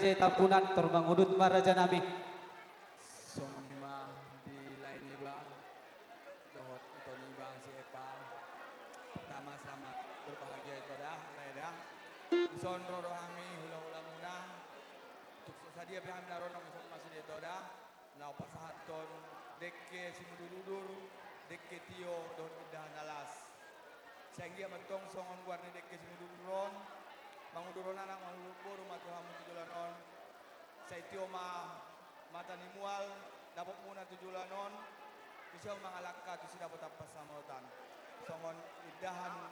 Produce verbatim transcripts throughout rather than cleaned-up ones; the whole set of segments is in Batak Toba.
Raja Tambunan, tor mangudut ma raja nami. Songon i ma di lae niba dohot ito niba si Epa. Sama-sama berbahagia ito da, lae da. Dison ro do hami hula-hula muna. Tung so sadia pe hami na ro, nang ison ma sude ito da. Laho pasahathon dengke simudur-udur, dengke tio dohot indahan na las. Sai anggiat ma antong songon goar ni dengke simudur-udur on, manguduron anak, manguduron boru ma tu hamu tu joloan on. Sai tio ma mata ni mual dapot muna tu joloan on, tusi hamu mangalangka tusi dapotan pansamotan. Songon indahan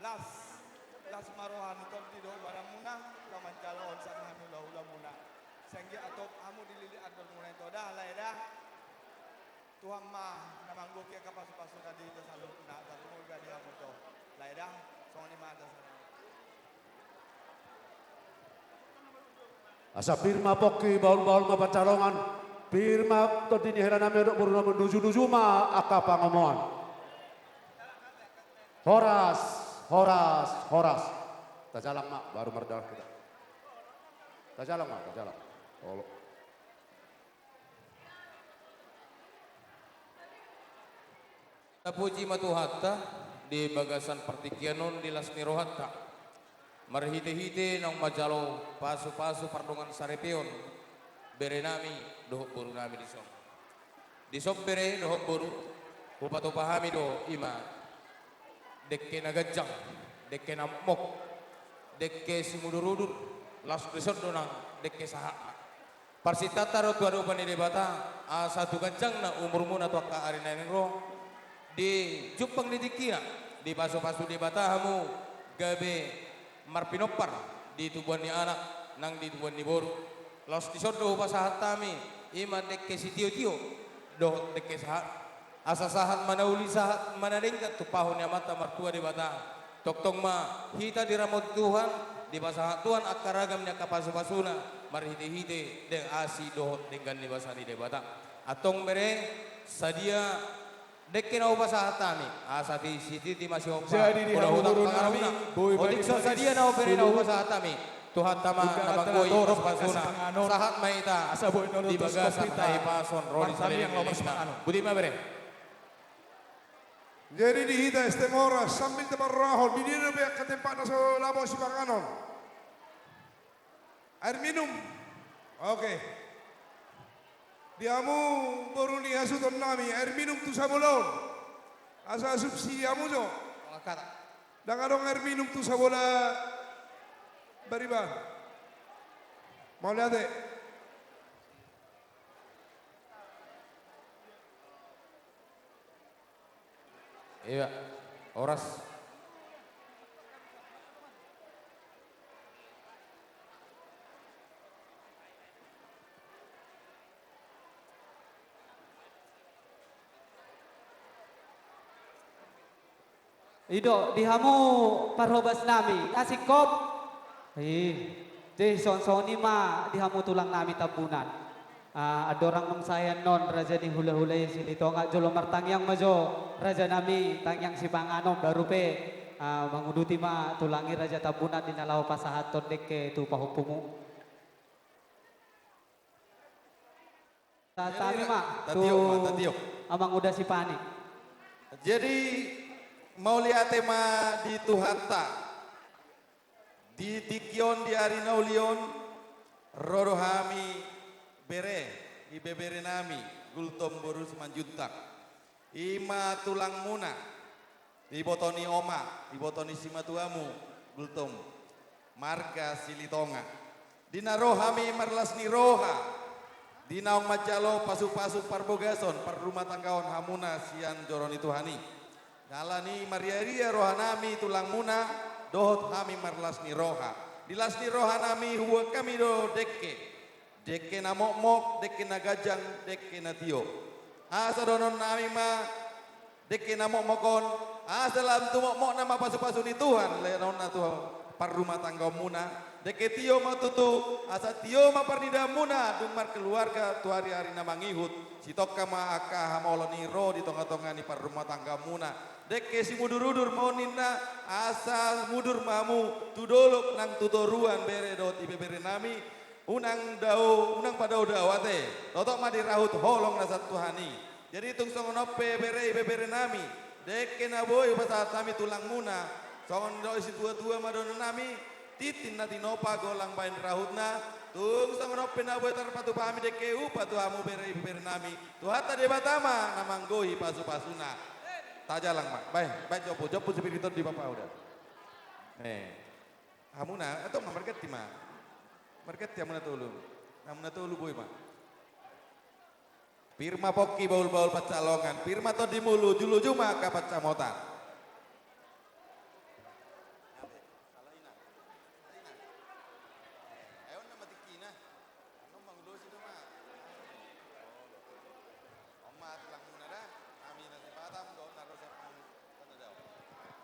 las, las ma roha ni tondi dohot badan muna, laho manjalo on sian hami hula-hula muna. Sai anggiat antong hamu dililit andor muna ito da, lae da. Tuhan ma na manggohi angka pasu-pasuna di hita saluhutna, tarlumobi ma di hamu ito, lae da. Songon i ma da. Asa pir ma pongki, bahul-bahul ma pansalongan, pir ma tondi ni hela nami dohot boru nami, nuju-nuju ma angka pangomoan. Horas, horas, horas. Tajalang ma, baru mardalan hita. Tajalang ma, tajalang. Olo. Tapuji ma Tuhanta di bagasan partingkian on di las ni rohanta. Marhite-hite naung manjalo pasu-pasu pardongansaripeon bere nami dohot boru nami dison. Dison bere dohot boru, hupatupa hami do i ma dengke na ganjang, dengke na mokmok, dengke simudur-udur, laos dison do nang dengke sahat. Parsintanta do tu adopan ni Debata, asa tu ganjangna umurmuna tu angka ari na naeng ro, di jumpang ni tingkina, dipasu-pasu Debata hamu gabe marpinompar di tubuan ni anak nang di tubuan ni boru. Laos dison do hupasahat hami i ma dengke sitio-tio dohot dengke sahat. Asa sahat ma na uli, sahat ma na denggan tumpahon ni Amanta Martua Debata. Tongtong ma hita diramoti Tuhan, dipasahat Tuhan angka ragam ni angka pasu-pasuna, marhite-hite deng asi dohot denggan ni basa ni Debata. Antong bere, sadia dengke na hupasahat hami, asa sititi ma sihompa. Jadi di hamu boru nami, boi ma dengke. Otik so sadia na bere na hupasahat hami, Tuhanta ma na manggohi pasu-pasuna. Sahat ma hita di bagasan hahipason ro di saleleng-lelengna. Boti ma bere. Jadi di hita es teh Moras, sambil taparrohahon, di dia dope angka tempatna so labo sipanganon. Air minum. Oke. Di hamu boru ni hasuhuton nami, air minum tu sabola on. Asa asupsi hamu jo. Ndang adong air minum tu sabola bariba. Mauliate. Iya, horas. I do, di hamu parhobas nami, na singkop. Ih, jadi songon-songon i ma di hamu tulang nami Tambunan. Ah, andorang naung sae annon raja ni hula-hula i Silitonga, jolo martangiang ma jo raja nami, tangiang sipanganon, baru pe, ah, manguduti ma tulang i raja Tambunan di na laho pasahathon dengke tu pahompumu. Tatami ma tu amang uda sipani. Jadi mauliate ma di Tuhanta. Di tingki on, di ari na uli on, ro do hami bere, ibebere nami, Gultom boru Simanjuntak. I ma tulangmuna, iboto ni oma, iboto ni simatuamu, Gultom, marga Silitonga. Di na ro hami marlas ni roha, di naung manjalo pasu-pasu parbogason, parrumatanggaon hamuna sian joro ni Tuhan i. Ala ni i marria-ria rohanami tulangmuna, dohot hami marlas ni roha. Di las ni rohanami huboan hami do dengke. Dengke na mokmok, dengke na ganjang, dengke na tio. Asa dohononnami ma dengke na mokmok on, asa lam tu mokmokna ma pasu-pasu ni Tuhan, leanonna tu parrumatanggaonmuna. Dengke tio ma tutu, asa tio ma parnidaanmuna, dung markeluarga tu ari-ari na mangihut. Sitongka ma angka hamaolon i ro di tonga-tonga ni parrumatanggaonmuna. Dengke simudur-udur ma on ninna, asa mudur ma hamu tu dolok nang tu toruan bere dohot ibebere nami. Unang dao, unang padao-dao ate, totop ma dirahut holong na sian Tuhan i. Jadi tung songon on pe bere ibebere nami, dengke na boi hupasahat hami tulangmuna, songon didok ni situa-tua ma dohonon nami, tintin na tinopa golang bahen rahutna, tung songon on pe na boi tarpatupa hami dengke upa tu hamu bere ibebere nami, Tuhanta Debata ma na manggohi pasu-pasuna. Tajalang ma, bahen, bahen jompu, jompu sipiriton di bapa uda. Eh. Hamuna, antong ma marganti ma. Marganti hamuna tolu. Hamuna tolu boi ma. Pir ma pongki bahul-bahul pansalongan, pir ma tondi mulu, ujul-ujul ma angka pansamotan.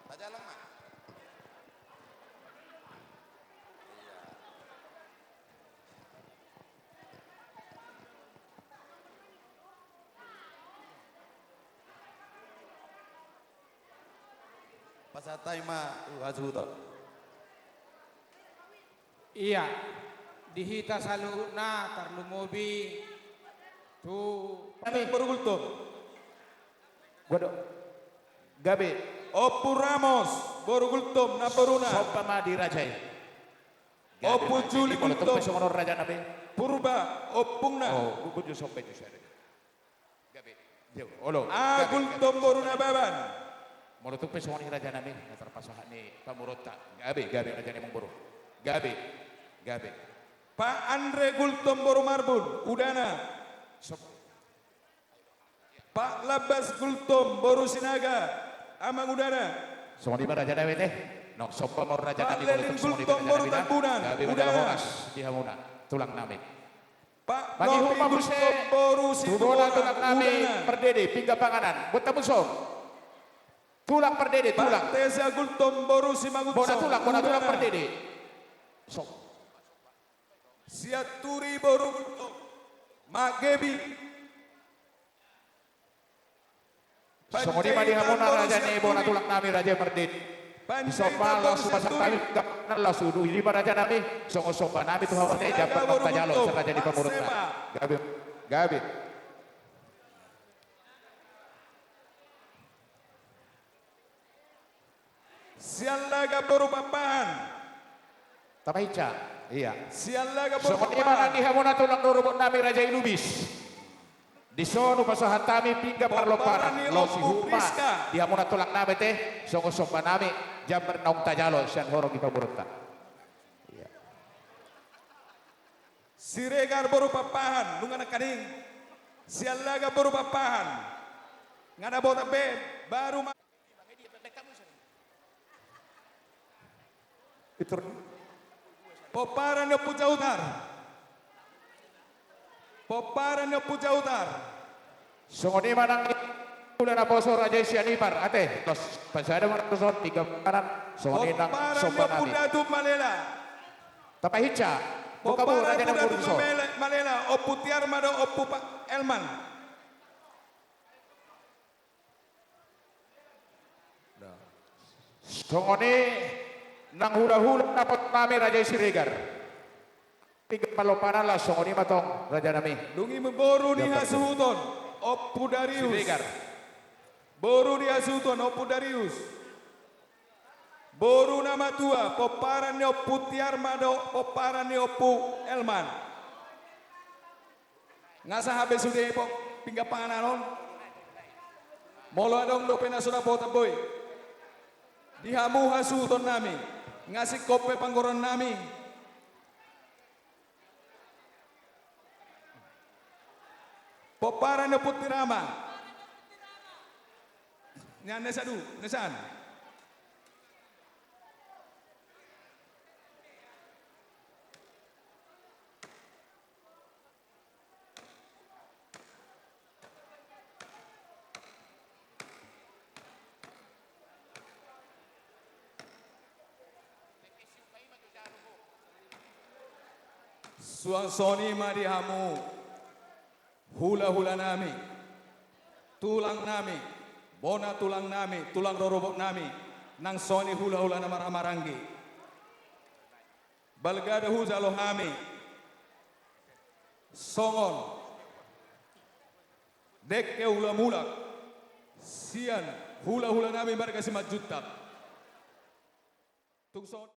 Tajalang ma. Iya. Pasahat hami ma tu hasuhuton. Iya, di hita saluhutna tarlumobi tu Boru Gultom. Godang. Gabe. Ompu Ramos, Boru Gultom, namboruna. Somba ma di raja i. Gabe. Ompu Juli Gultom. Molo tung pe songon on raja nami. Purba, ompungna. Oh, gu-, gunju somba i tu sada. Gabe. Olo. A Gultom, Boru Nababan. Molo tung pe songon i raja nami, na tarpasahat ni pamoruonta. Gabe, gabe raja nami, amangboru. Gabe. Gabe. Pak Andre Gultom, Boru Marbun, udana. Som- Pak Lambas Gultom, Boru Sinaga, amangudana. Songon i ma raja nami ate. Nunga somba ma on raja nami. Pak Lelin Gultom, Boru Tambunan, udana. Gabe ma jala horas di hamuna tulang nami. Pak Lopi Gultom, Boru Situmorang, udana. Tulang nami Pardede, pinggan panganan. Buat tamu son. Tulang Pardede, tulang. Pak Tesa Gultom, Boru Simangunsong, udana. Bona tulang, bona tulang Pardede. Som- Sianturi, Boru Gultom. Mak Gebi. Songon i ma di hamuna raja ni bona tulang nami, raja Pardede. Di somba laos hupasahat hami, gak na laos huduhi ma raja nami, songon somba nami tu hamu ate, jambar naung tajalo sian raja ni pamoruonta. Gabe, gabe. Siallagan, Boru Pakpahan. Tapahinsa. Iya. Siallagan, Boru Pakpahan. Songon i ma nang di hamuna tulang rorobot nami, raja i Lubis. Dison hupasahat hami pinggan parlomparan, laos huhut ma di hamuna tulang nami ate, songon somba nami, jambar naung tajalo sian horong ni pamoruonta. Iya. Siregar, Boru Pakpahan, nunga nangkaning. Siallagan, Boru Pakpahan. Nga dapotan be, baru ma- Pomparan ni Ompu Jautar. Pomparan ni Ompu Jautar. Songon i ma nang di hula naposo raja i Sianipar ate, laos pasada ma nang dison pinggan panganan, songon i nang somba nami. Pomparan ni Ompu Datu Malela. Tapahinsa. Buka bulu raja ni Ompu Datu Malela, Ompu Tiar ma do, Ompu Elman. Songon i nang hula-hula naposo nami raja i Siregar. Pinggan parlomparan laos songon i ma tong raja nami. Dung i ma boru ni hasuhuton, Ompu Darius. Siregar. Boru ni hasuhuton, Ompu Darius. Boru na matua, pomparan ni Ompu Tiar ma do, pomparan ni Ompu Elman. Nga sahat be sude pinggan panganan on? Molo adong dope na so dapotan boi. Di hamu hasuhuton nami, nga singkop pe panggoaran nami. Pomparan ni Ompu Tiar ma. Nian na sadu, na saan. Suang songon i ma di hamu hula-hula nami, tulang nami, bona tulang nami, tulang rorobot nami, nang songon i hula-hula na marhahamaranggi. Balga do hujalo hami Songon dengke ulamulak sian hulahulanami marga Simanjuntak. Tung songon